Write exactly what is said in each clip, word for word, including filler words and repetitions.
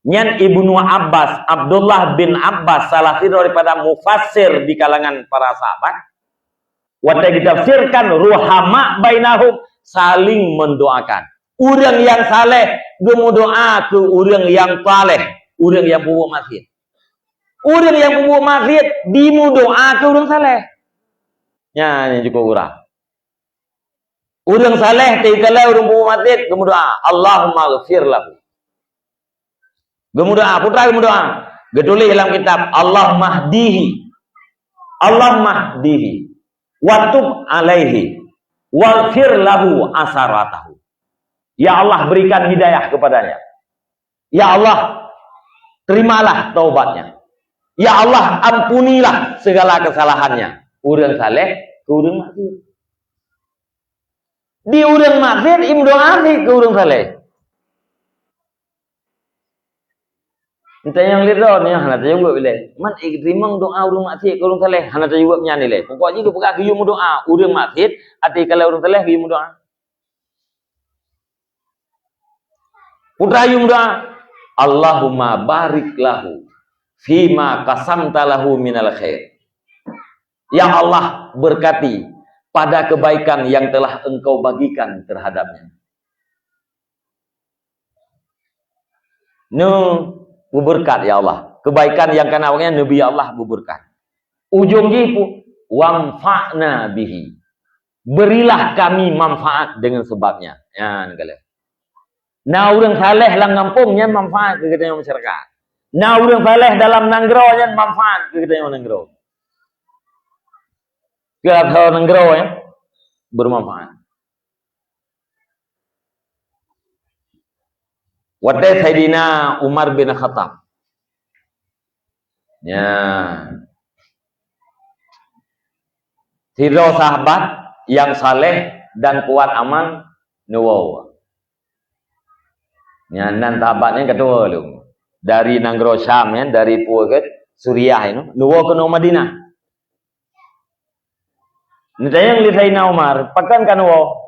Nyan Ibnu Abbas, Abdullah bin Abbas, salah sidroe daripada mufassir di kalangan para sahabat, watée geutafsirkan ruhama bainahum, saling mendoakan. Ureuëng nyang saleh geumeudoa keu ureuëng nyang taleh, ureuëng nyang peubuet maksiet. Ureuëng nyang peubuet maksiet dimeudoa keu ureuëng saleh. Nyan nyang jikeu urang. Ureuëng saleh teukalon ureuëng peubuet maksiet geumeudoa, "Allahumma ghfir lahu." Geumeudoa, peue teuma geumeudoa? Geutuléh lam kitab, "Allahumma hdihi. Allahumma hdihi. Wa tub alaihi. Waghfir lahu asaratahu." Ya Allah, berikan hidayah kepadanya. Ya Allah, terimalah taubatnya. Ya Allah, ampunilah segala kesalahannya. Ureuëng saleh keu ureuëng maksiet. Di ureuëng maksiet imeudoa keu ureuëng saleh. Entah nyang lé droe nyoe hana tajaweueb ilée. Man iteurimong doa ureuëng maksiet keu ureuëng saleh, hana tajaweueb nyan ilée. Pokok jih geupeugah geuyue meudoa ureuëng maksiet, até kalon ureuëng saleh geuyue meudoa. Peue teuma geuyue meudoa, "Allahumma barik lahu fima qasamta lahu minal khair." Ya Allah, berkati pada kebaikan yang telah Engkau bagikan terhadapnya. Neu beubeureukat, ya Allah. Kebaikan nyang ka na awaknyan neubi, ya Allah, beubeureukat. Ujong jih pu, "Wanfa'na bihi." Berilah kami manfaat dengan sebabnya. Nyan kalon. Na ureuëng saleh lam gampông nyan manfaat keu geutanyoe masyarakat. Na ureuëng saleh dalam nanggroe nyan manfaat keu geutanyoe nanggroe. Keu nanggroe nyan bermanfaat. Watée Saidina Umar bin Khattab, ya, sidroe sahabat nyang saleh dan kuat amal neuwoe. Nyan nan sahabat nyan ka tuwoe lom dari nanggroe Syam, ya, dari peue gét, Suriah nyoe, neuwoe keunoe Madinah. Neutanyong lé Saidina Umar, "Pakon ka neuwoe?"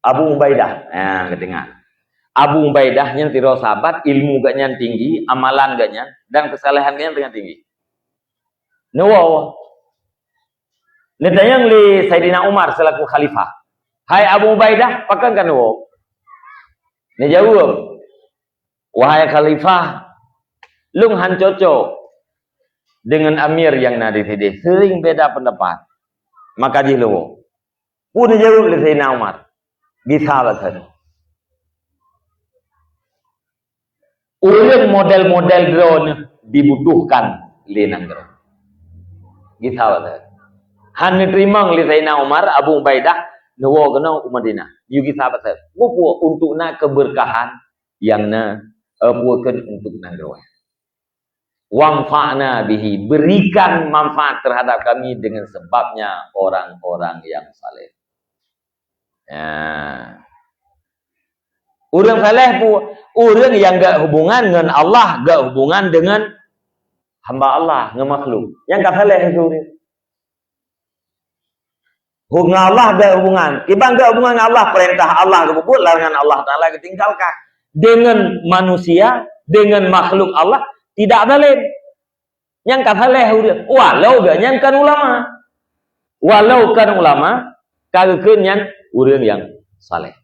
Abu Ubaidah. Ha, geudeungoe. Abu Ubaidah nyan sidroe sahabat, ilmu geuhnyan tinggi, amalan geuhnyan, dan keusalehan geuhnyan teungoh tinggi. Neuwoe. Neutanyong lé Saidina Umar selaku khalifah, "Hai Abu Ubaidah, pakon ka neuwoe?" Neujaweueb, "Wahai khalifah, lôn han cocok deungon amir nyang na di sideh, seuring beda peundapat. Maka jih lôn woe." Peue neujaweueb lé Saidina Umar? Gisa bak saboh. Ureuëng model-model droeneuh dibutuhkan lé nanggroe. Gisa bak saboh. Han neuteurimong lé Saidina Umar, Abu Ubaidah neuwoe keunoe u Madinah. Yue gisa bak saboh. Peue-peue untuk na keberkahan nyang na, eh, peue kheun untuk nanggroe. "Wanfa'na bihi," berikan manfaat terhadap kami dengan sebabnya orang-orang yang saleh. Ya. Ureuëng saleh pu-, ureuëng nyang geuhubungan ngon Allah, geuhubungan dengan hamba Allah, ngon makhluk. Nyang ka saleh itu ureuëng. Ngon Allah geuhubungan. Kiban geuhubungan ngon Allah, peurintah Allah geupeubuet, larangan Allah Taala geutinggalkan. Deungon manusia, deungon makhluk Allah, tidak zalim. Nyang ka saleh ureuëng, walau geuhnyan kon ulama. Walau kon ulama, ka geukheun nyan ureuëng nyang saleh.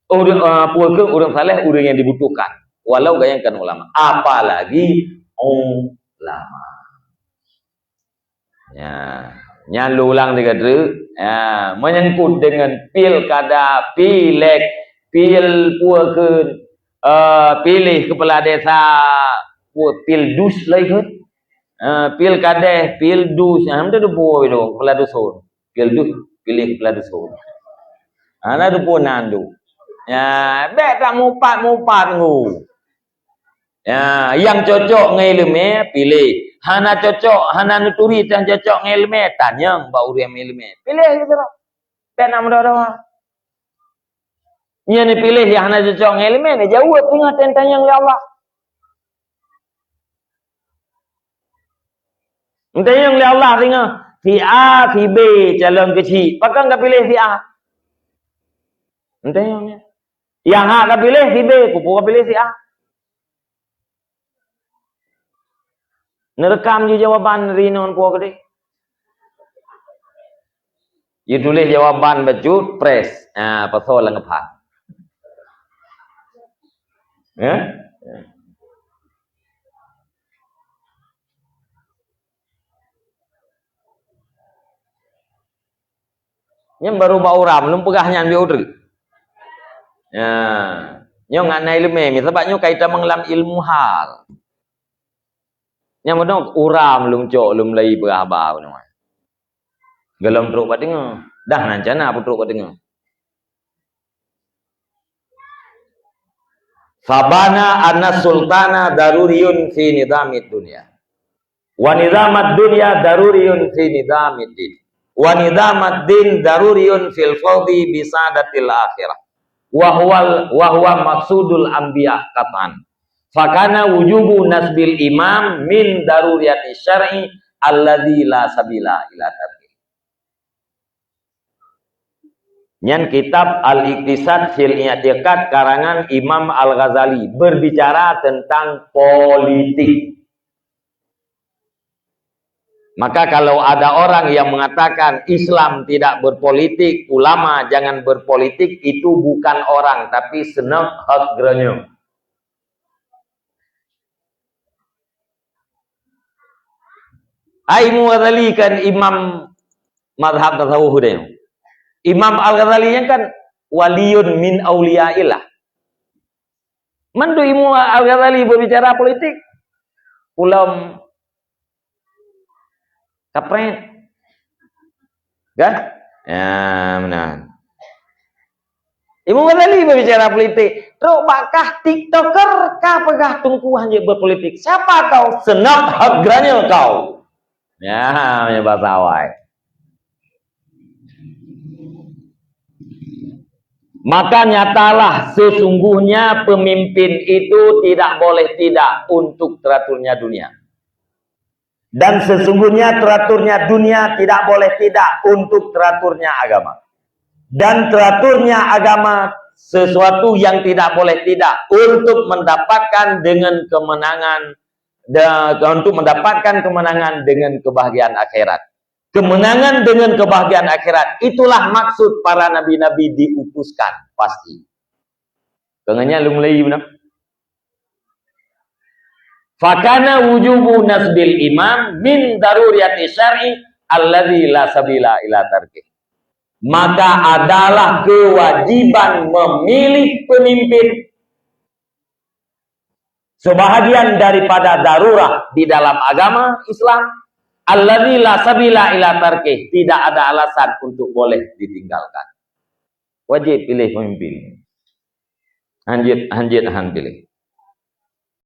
Ureuëng, eh, peue kheun ureuëng saleh, ureuëng nyang dibutuhkan. Walau geuhnyan kon ulama. Apalagi ulama. Ya, nyan lôn ulang sigoe teuk. Ya, menyangkut dengan pilkada, pileg, pil peue kheun, eh, piléh kepala desa, peue pil dus lagée kheun. Eh, pil kadeh, pil dus, ah, hana teupeue itu kepala dusun. Pil dus, piléh kepala dusun. Hana teupeue nan tu. Ya, bék tak mupat-mupat ngu. Ya, nyang cocok ngon iéleumé, piléh. Hana cocok, hana neuturi nyang cocok ngon iéleumé, tanyong bak ureuëng iéleumé. Piléh gitu lah. Bék na meudoa-doa. Nyan neupiléh nyang hana cocok ngon iéleumé, neujaweueb teungoh tanyong lé Allah. Neutanyong lé Allah teungoh, si A, si B calon keuchik. Pakon ka piléh si A? Neutanyong nyan. Nyang hak ka piléh si B, keupeue ka piléh si A. Neurekam ju jawaban ri non po keudeh. Ju tuléh jawaban bacut, press. Ah, pasoe lam geuphan. Ya? Nyan baru bak uram, lôn peugah nyan biôh treuk. Ya. Nyoe ngat na ileumèe, sabab nyoe ka itamong lam ilmu hal. Nyan meunoe uram lôn cok, lôn mulai peugah haba nyoe. Gohlom trok bak teungoh. Dah nan cana pun trok bak teungoh. Fabana anna sultana daruriyun fi nizamid dunya. Wa nizamad dunya daruriyun fi nizamid din. Wa nizamad din daruriyun fil fawzi bi sa'adatil akhirah. Wa huwal, wa huwa maqsudul anbiya qat'an. Fakana wujubu nasbil imam min daruriyati syar'i alladzi la sabila ila tarkih. Nyan kitab Al-Iqtisad fil I'tiqad karangan Imam Al-Ghazali berbicara tentang politik. Maka kalau ada orang yang mengatakan Islam tidak berpolitik, ulama jangan berpolitik, itu bukan orang, tapi seunok hak geuranyong. Hai Imam Ghazali kan imam mazhab tasawuf deh. Imam Al-Ghazali nyan kan waliyun min auliyaillah. Mandum Imam Al-Ghazali berbicara politik. Ulom kapreh. Kan? Ya, benar. Imam Ghazali berbicara politik. Trok bak kah TikToker ka peugah Teungku hanjeuet berpolitik. Siapa kau? Seunok hak geuranyong kau. Ya, meunyoe bahasa awai. Maka nyatalah sesungguhnya pemimpin itu tidak boleh tidak untuk teraturnya dunia. Dan sesungguhnya teraturnya dunia tidak boleh tidak untuk teraturnya agama. Dan teraturnya agama sesuatu yang tidak boleh tidak untuk mendapatkan dengan kemenangan, da-, untuk mendapatkan kemenangan dengan kebahagiaan akhirat. Kemenangan dengan kebahagiaan akhirat, itulah maksud para nabi-nabi diutuskan, pasti. Keu nyan lôn mulai beuna. Fakana wujubu nasbil imam min daruriyati syar'i alladzi la sabila ila tarkih. Maka adalah kewajiban memilih pemimpin sebahagian daripada darurah di dalam agama Islam, alladzi la sabila ila tarkih, tidak ada alasan untuk boleh ditinggalkan. Wajib pilih pemimpin. Hanjeuet, hanjeuet han pilih.